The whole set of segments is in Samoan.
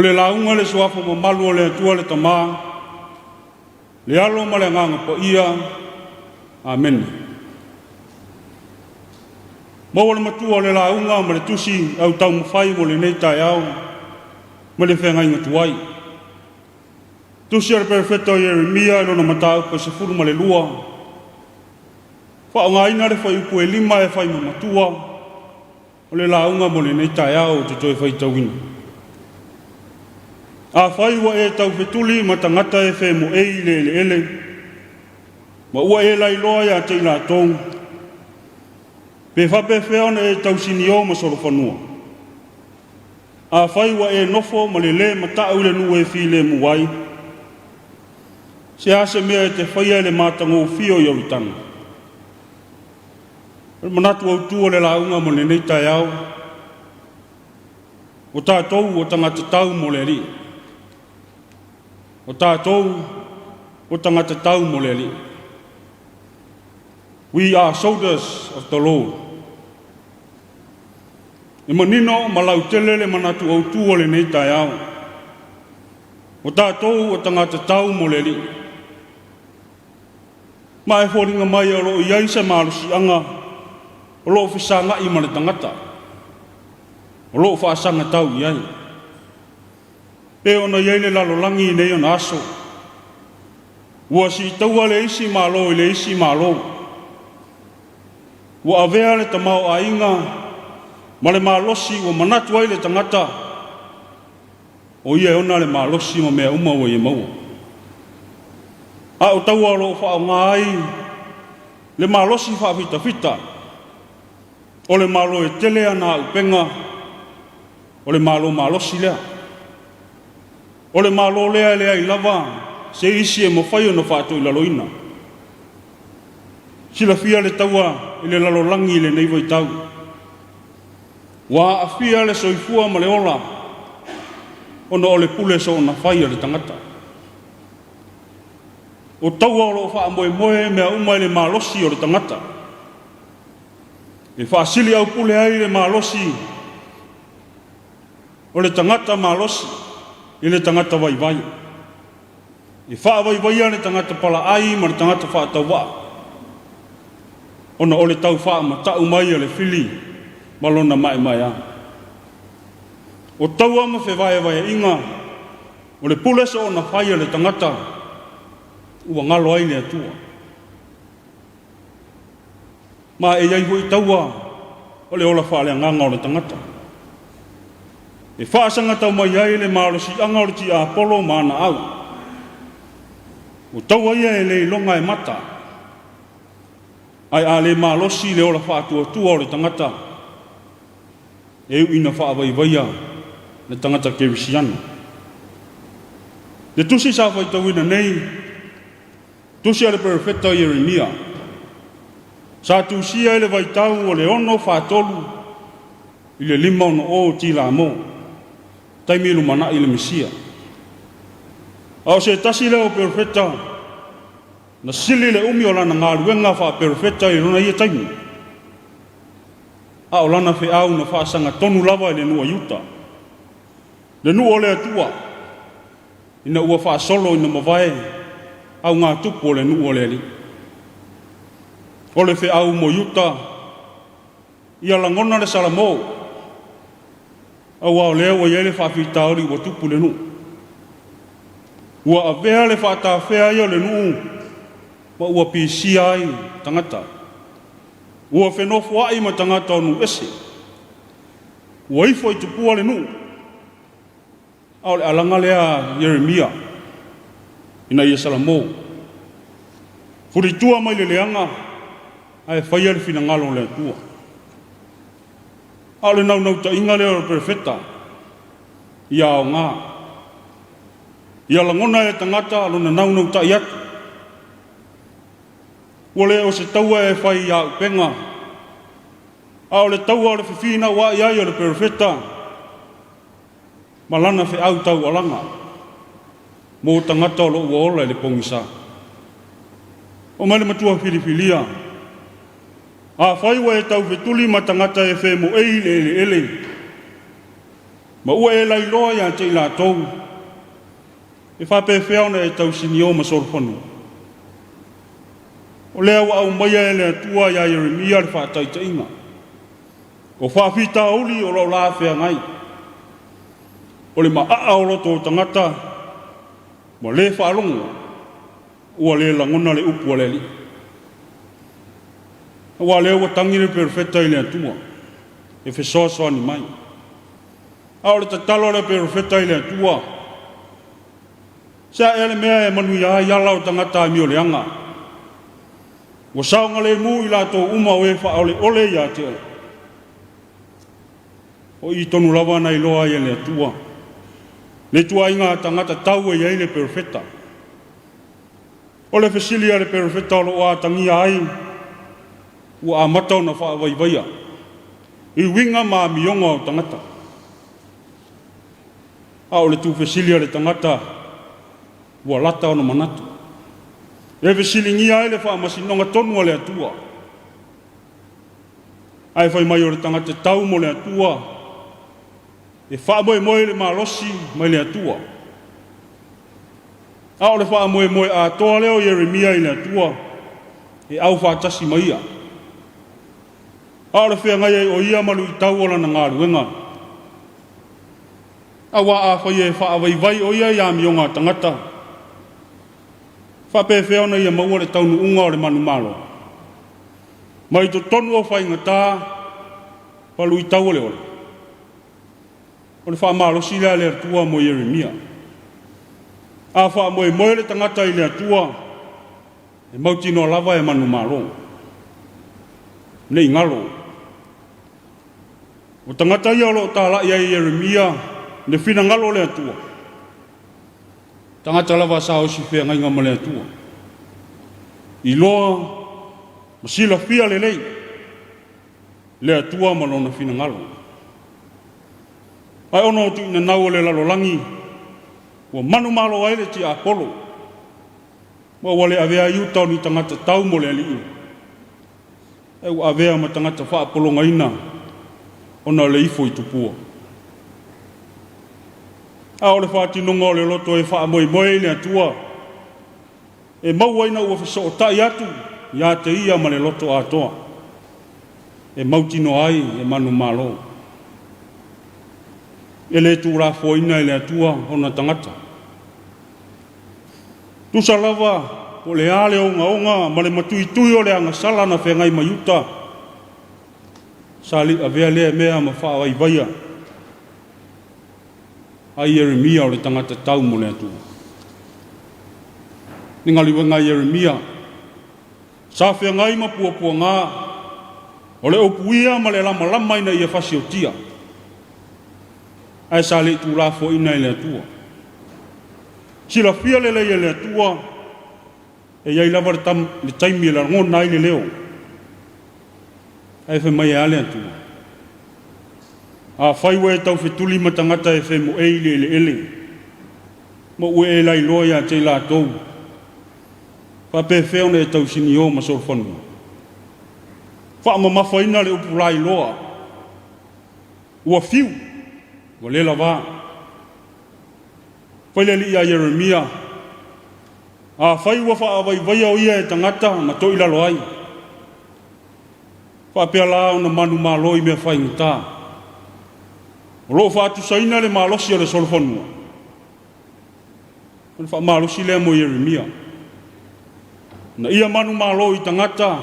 le lauga le suafa mamalu o le Atua le Tama, le Alo ma le Agaga Paia. Amene. Maua le matua o le lauga ma le tusi au taumafai mo lenei taeao ma le feagaiga tuai. Tusi a le Perofeta o Ieremia i lona mataupu e 12, faaaogaina le fuaiupu e 5 e fai ma matua o le lauga mo lenei taeao ou te toe faitauina. Afai ua e taufetuli ma tagata e femoei i le eleele, ma ua e lailoa ia te i latou, pe faapefea ona e tausinio ma solofanua? Afai ua e nofo ma le lē mata'u i le nuu e filemu ai, se a se mea e te faia i le matagofie o Ioritana? O le manatu autū o le lauga mo lenei taeao, o tatou o tagata tau mo le Alii. O tatou o tagata tau mo le Alii. We are soldiers of the Lord. E manino ma lautele le manatu autū o lenei taeao. O tatou o tagata tau mo le Alii. Ma e foliga mai o loo i ai se malosiaga o loo fesaga'i ma le tagata, o loo faasagatau i ai. Pe ona i ai le lalolagi i nei ona aso, ua siitaua le isi malo i le isi malo. Ua avea le tamaoaiga ma le malosi ua manatu ai le tagata, o ia e ona le malosi ma mea uma ua ia maua. A o taua o loo faaaoga ai le malosi faafitafita, o le malo e tele ana auupega, o le malo malosi lea. O le malo lea e leai lava se isi e mafai ona faatoilaloina. Silafia le taua i le lalolagi i lenei vaitau. Ua aafia le soifua ma le ola ona o le pule soona fai a le tagata. O taua o loo faamoemoe mea uma i le malosi o le tagata. E faasili aupule ai le malosi o le tagata malosi i le tagata vaivai. E faavaivaia le tagata palaai ma le tagata faatauvaa, ona o le tau faamata'u mai a le fili ma lona maemaea. O taua ma fevaevaeaiga o le pule soona fai a le tagata ua galo ai le Atua. Ma e i ai foi taua o le ola faaleagaga o le tagata. E faasagatau mai ai le malosiaga o le tiapolo ma ana au. O taua ia e le iloga e mata, ae a le malosi le ola faatuatua o le tagata, e ui ina faavaivaia le tagata kerisiano. Le tusi sa faitauina nei, tusi a le perofeta o Ieremia, sa tusia i le vaitau o le 643 i le 560 tilamo, taimi lumana'i le Mesia. A o se tasi lea o perofeta na sili le umi o lana galuega faaperofeta i lona ia taimi. A o lana feau na faasagatonu lava i le nuu a Iuta, le nuu o le Atua, ina ua faasolo ina mavae augatupu o le nuu o le Alii. O le feau mo Iuta, ia lagona le salamo, auā o lea ua i ai le faafitauli ua tupu le nuu. Ua avea le faatafea ai o le nuu ma ua pisia ai tagata. Ua fenofoa'i ma tagata o nuu ese. Ua ifo i tupua le nuu. A o le alaga lea Ieremia ina ia salamo. Fulitua mai le leaga ae faia le finagalo o le Atua. A o le naunautaiga lea o le perofeta, ia aoga. Ia lagona e tagata lona naunautai atu. Ua le o se taua e fai ia upega, a o le taua o le fefinauai ai o le perofeta ma lana feau taualaga mo tagata o loo ua ola i le pogisa. O mai le matua filifilia, afai ua e taufetuli ma tagata e femoei i le eleele, Ma ua e lailoa iā te i latou, e faapefea ona e tausinio ma solofanua? O lea ua aumaia e le Atua iā Ieremia le faataitaiga, o faafitauli o lo o la feagai, o le maaa o loto o tagata ua le faalogo, ua le lagona le upu a le Alii. Aua o lea ua tagi le perofeta i le Atua e fesoasoani mai. A o le tatalo a le perofeta i le Atua, se a ea le mea e manuia ai ala o tagata amioleaga, ua saogalemu i latou uma o e faaoleole ia te oe. O i tonu lava na iloa ai e le Atua le ituaiga tagata tau e i ai le perofeta. O le fesili a le perofeta o lo o atagia ai ua amata ona faavaivaia i uiga ma amioga o tagata. A o le tuufesili a le tagata ua lata ona manatu, e fesiligia ai le faamasinoga tonu a le Atua. Ae fai mai o le tagata tau mo le Atua, e faamoemoe i le malosi mai le Atua. A o le faamoemoe atoa lea o Ieremia i le Atua, e aufaatasi ma ia. A o le feagai ai o ia ma luitau o lana galuega. Aua afai e faavaivai o ia i amioga a tagata, faapefea ona ia maua le taunuuga o le manumalo mai totonu o faigata ma luitau o le ola? O le faamalosi lea a le Atua mo Ieremia. A faamoemoe le tagata i le Atua, e mautinoa lava e manumalo. Ne i galo. O tagata ia o lo o talai ai Ieremia le finagalo o le Atua, tagata lava sa osi feagaiga ma le Atua, iloa ma silafia lelei le Atua ma lona finagalo. Ae ona o tuuinanau o le lalolagi, ua manumalo ai le tiapolo, ma ua le avea ai uta o ni tagata tau mo le Alii, ae ua avea ma tagata faapologaina ona o le ifo i tupua. A o le faatinoga o le loto e faamoemoe i le Atua, e maua ina ua fesootai atu ia te ia ma le loto atoa, e mautinoa ai e manumalo. E le tuulafoaina e le Atua ona tagata. Tusa lava po o le a le ogaoga ma le matuitui o le agasala na feagai ma Iuta, sa le i avea lea mea ma faavaivaia a Ieremia o le tagata tau mo le Atua. Le galuega a Ieremia sa feagai ma puapuaga o le upuia ma le lamalama ina ia fasiotia, ae sa le i tuulafoaina e le Atua. Silafia lelei e le Atua e i ai lava le taimi e lagona ai le leo, ae fai mai e a le Atua? Afai ua e taufetuli ma tagata e femoei i le eleele, ma ua e lailoa ia te i latou, faapefea ona e tausinio ma solofanua? Faamamafaina le upu lailoa, ua fiu, ua le lavā. Fai le Alii ia Ieremia, afai ua faavaivaia o ia e tagata ma toilalo ai, faapea la ona manumalo i mea faigata, o lo o faatusaina le malosi o le solofanua. O le faamalosi lea mo Ieremia, na ia manumalo i tagata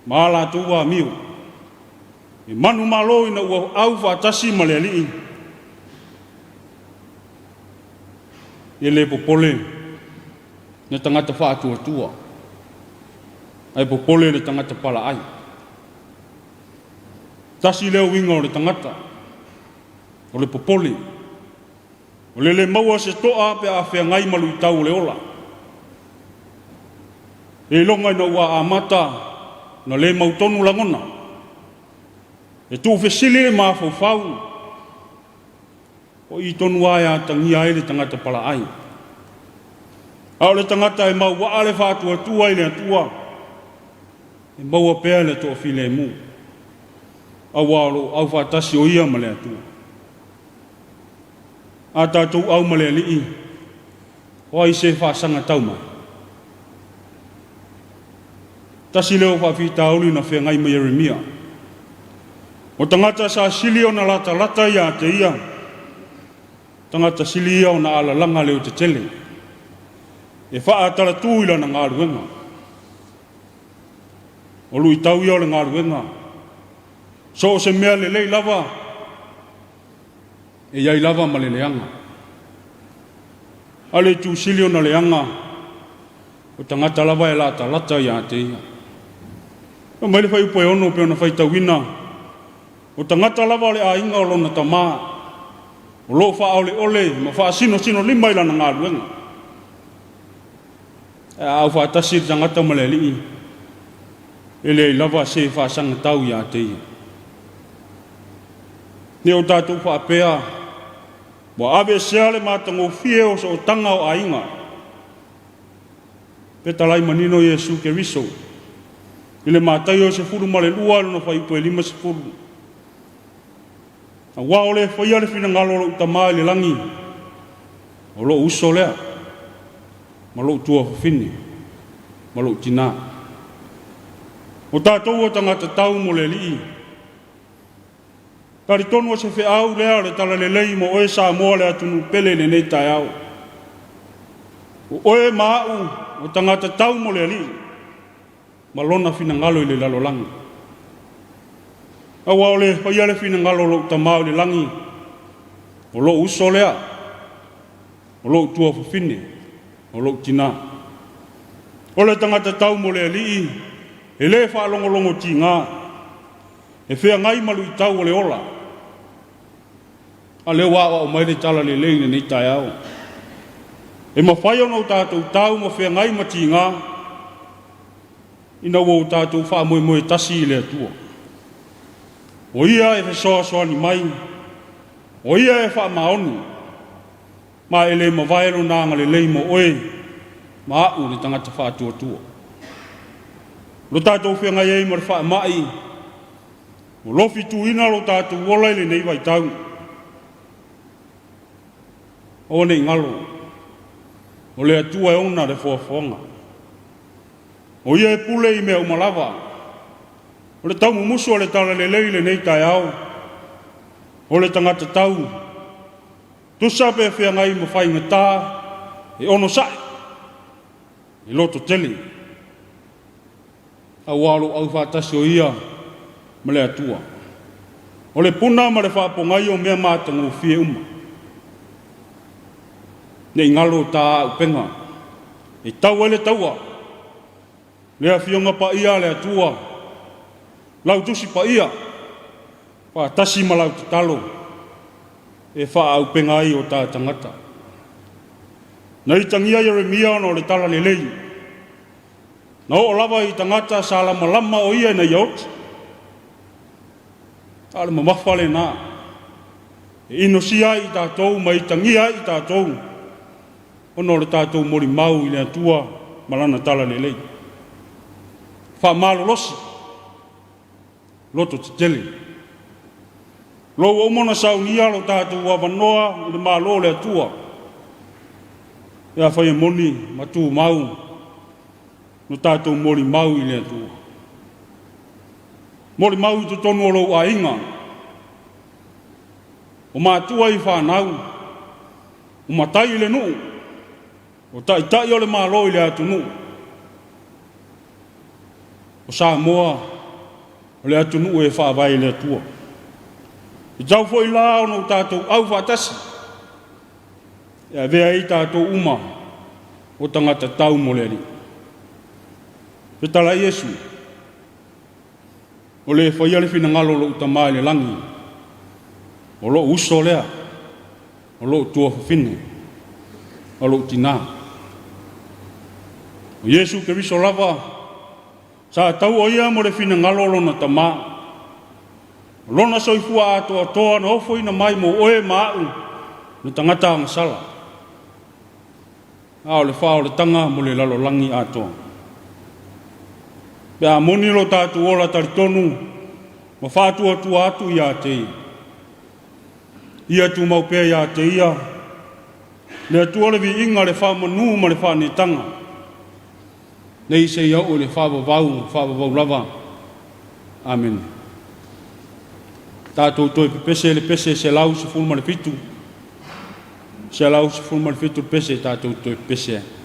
ma a latou amio, e manumalo ina ua aufaatasi ma le Alii, e le popole le tagata faatuatua, ae popole le tagata palaai. Tasi lea uiga o le tagata, o le popole, o le le maua se toa pe a feagai ma luitau o le ola. E iloga ina ua amata na le mautonu lagona, e tuufesili le mafaufau, o i tonu lava e atagia ai le tagata palaai. A o le tagata e mauaa le faatuatua i le Atua, e maua pea le toafilemu, aua o lo o aufaatasi o ia ma le Atua. A tatou au ma le Alii, o ai se faasaga tau mai? Tasi lea o faafitauli na feagai ma Ieremia. O tagata sa sili ona latalata ia te ia, tagata sili ia ona alalaga leotetele, e faatalatu i lana galuega. O luitau ia o le galuega, so o se mea lelei lava, e i ai lava ma le leaga. A o le itu sili ona leaga, o tagata lava e latalata ia te ia. E mai le fuaiupu e 6 pei ona faitauina, o tagata lava o le aiga o lona tamā, o lo o faaoleole ma faasinosinolima i lana galuega. Ae a aufaatasi le tagata ma le Alii, e leai lava se faasagatau ia te ia. Ne o tatou faapea, ua aveesea le matagofie o sootaga o aiga. Fetalai manino Iesu Keriso i le Mataio 12 lona fuaiupu e 50. Aua o le faia le finagalo o lou Tamā i le lagi, o lou uso lea, ma lou tuafafine, ma lou tinā. O tatou o tagata tau mo le Alii. Talitonu o se feau lea o le talalelei mo oe Samoa le atunuu pele i lenei taeao. O oe ma au o tagata tau mo le Alii ma lona finagalo i le lalolagi. Aua o le faia le finagalo o lou Tamā i le lagi, o lou uso lea, o lou tuafafine, o lou tinā. O le tagata tau mo le Alii, e le faalogologo tiga, e feagai ma luitau o le ola. A lea ua aoao mai le talalelei i lenei taeao. E mafai ona o tatou tau ma feagai ma tiga, ina ua o tatou faamoemoe tasi i le Atua. O ia e fesoasoani mai, o ia e faamaoni, ma e le mavae lona agalelei mo oe ma au le tagata faatuatua. Lo tatou feagai ai ma le faamai, o lofituina lo tatou ola i lenei vaitau. Aua ne i galo, o le Atua e ona le foafoaga. O ia e pule i mea uma lava. O le taumumusu o le talalelei i lenei taeao, o le tagata tau, tusa pe feagai ma faigata, e onosai, e loto tele. Aua o lou aufaatasi o ia ma le Atua. O le puna ma le faapogai o mea matagofie uma. Ne i galo ta auupega, e tau ai le taua, le afioga paia a le Atua, lau tusi paia, faatasi ma lau tatalo, e faaauupega ai o ta tagata. Na itagia Ieremia ona o le talalelei, na oo lava i tagata sa lamalama o ia ina ia oti. A o le mamafa lena, e inosia ai i tatou ma itagia ai i tatou, ona o le tatou molimau i le Atua ma lana talalelei. Faamalolosi, loto tetele. Lo ua uma ona saunia lo tatou avanoa i le Malo o le Atua. E afai e moni ma tumau lo tatou molimau i le Atua. Molimau i totonu o lou aiga, o matua i fanau, o matai i le nuu, o taitai o le Malo i le atunuu. O Samoa, o le atunuu e faavae i le Atua. E tau foi la ona o tatou au faatasi, e avea ai tatou uma o tagata tau mo le Alii. Fetalai Iesu, o le faia le finagalo o lou Tamā i le lagi, o lou uso lea, o lou tuafafine, o lou tinā. O Iesu Keriso lava, sa tau o ia mo le finagalo o lona tamā. O lona soifua atoatoa na ofoina mai mo oe ma au, le tagata agasala. A o le faaolataga mo le lalolagi atoa. Pe a moni lo tatou ola talitonu ma faatuatua atu ia te ia. Ia tumau pea ia te ia. Le Atua le viiga, le faamanu ma le faanetaga, nei seia oo i le faavavau, faavavau lava. Amene. Tatou toe pepese le pese 117, 117 pese tatou toe pepese ai.